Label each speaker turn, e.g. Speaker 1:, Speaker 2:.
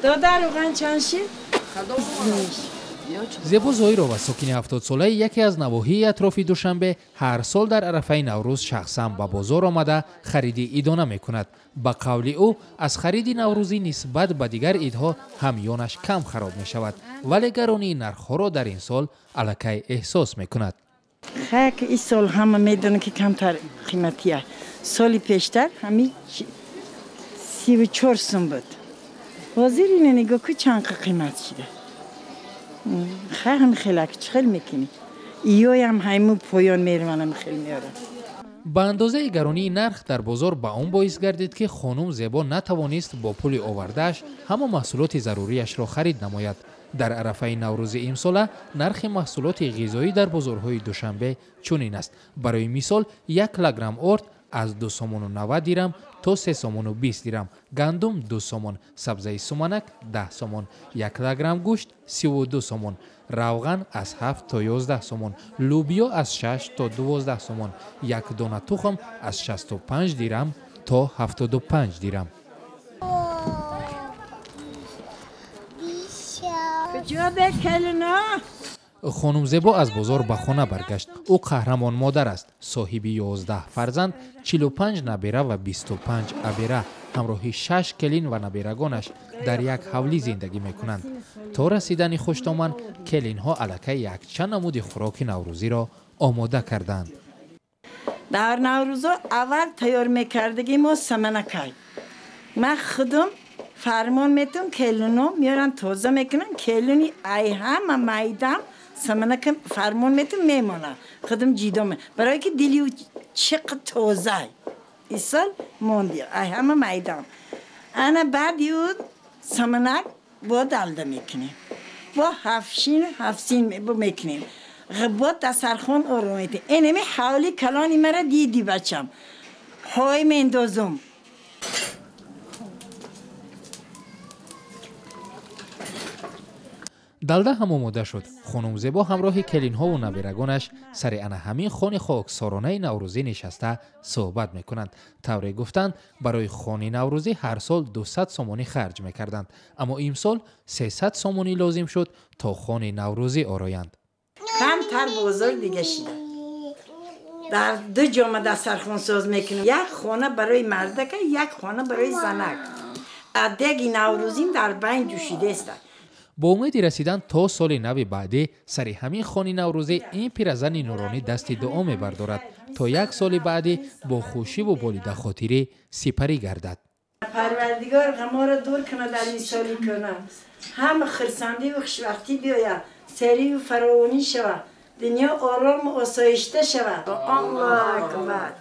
Speaker 1: Дода равған чанд шид?
Speaker 2: Зебо Зоирова, сокини 70-солаи яке аз навоҳии атрофи Душанбе, ҳар сол дар арафаи Наврӯз шахсан ба бозор омада хариди идона мекунад. Ба қавли ӯ, аз хариди наврӯзӣ нисбат ба дигар идҳо ҳамёнаш кам хароб мешавад, вале гаронии нархҳоро дар ин сол аллакай эҳсос мекунад.
Speaker 1: Хак ин сол ҳама медонад, ки камтар қиматия. Соли пештар ҳами 34 сум буд. Ҳозир ина нигоҳ ку, чанд қимат шида. Хай, ҳам хелак чӣ хел мекунӣ? Иёям ҳайму поён мераванам, хел меорам.
Speaker 2: Ба андозаи гаронии нарх дар бозор ба он боис гардид, ки хонум Зебо натавонист бо пули овардааш ҳама маҳсулоти зарурияшро харид намояд. Дар арафаи наврӯзи имсола нархи маҳсулоти ғизоӣ дар бозорҳои Душанбе чунин аст. Барои мисол, 1 килограмм орд аз 2 сомону 90 дирам то 3 сомону 20 дирам, гандум 2 сомон, сабзаи суманак 10 сомон, 1 килограмм гӯшт 32 сомон, равған аз 7 то 11 сомон, лӯбиё аз 6 то 12 сомон, як дона тухм аз 65 дирам то 75 дирам.
Speaker 1: Куҷо бекелино?
Speaker 2: Хонум Зебо аз бозор ба хона баргашт. Ӯ қаҳрамон модар аст, соҳиби 11 фарзанд, 45 набера ва 25 абера. Ҳамроҳи шаш келин ва наберагонаш дар як ҳавлӣ зиндагӣ мекунанд. То расидани хуштоман келинҳо аллакай якчанд намуди хӯроки наврӯзиро омода карданд.
Speaker 1: Дар наврӯзо аввал тайёр мекардагӣ мо саманакай. Ман худум фармон метум, келино меоран, тоза мекунам. Келини ай ҳама майдам саманака фармон метум, мемона, худум ҷидо, барое ки дили чиқ тозай. Исол монди ай ҳама майдам. Ана баъди ӯ саманак бо далда мекунем, бо ҳафшин ҳафсин мекунем, бо дастархон оро метем. Энеми ҳавли калони мара диди, бачам, ҳой мендозум.
Speaker 2: Далда ҳам омода шуд. Хонум Зебо ҳамроҳи келинҳову наберагонаш сари ана ҳамин хони хоксоронаи наврӯзӣ нишаста суҳбат мекунанд. Тавре гуфтанд, барои хони наврӯзӣ ҳар сол 200 сомонӣ харҷ мекарданд, аммо имсол 300 сомонӣ лозим шуд, то хони наврӯзӣ ороянд.
Speaker 1: Камтар бозор дига шида. Дар ду ҷома дастархонсоз мекунем: як хона барои мардака, як хона барои занак. Адеги наврӯзим дар байн ҷӯшидааст.
Speaker 2: Бо умеди расидан то соли нави баъдӣ, сари ҳамин хони наврӯзӣ ин пиразани нуронӣ дасти дуо мебардорад, то як соли баъдӣ бо хушиву болидахотирӣ сипарӣ гардад.
Speaker 1: Парвардигор ғаморо дур кунад, дар ин соли кӯна ҳама хурсандиву хушбахтӣ биёяд, сериву фаровонӣ шавад, дунё орому осоишта шавад. Аллоҳу акбар.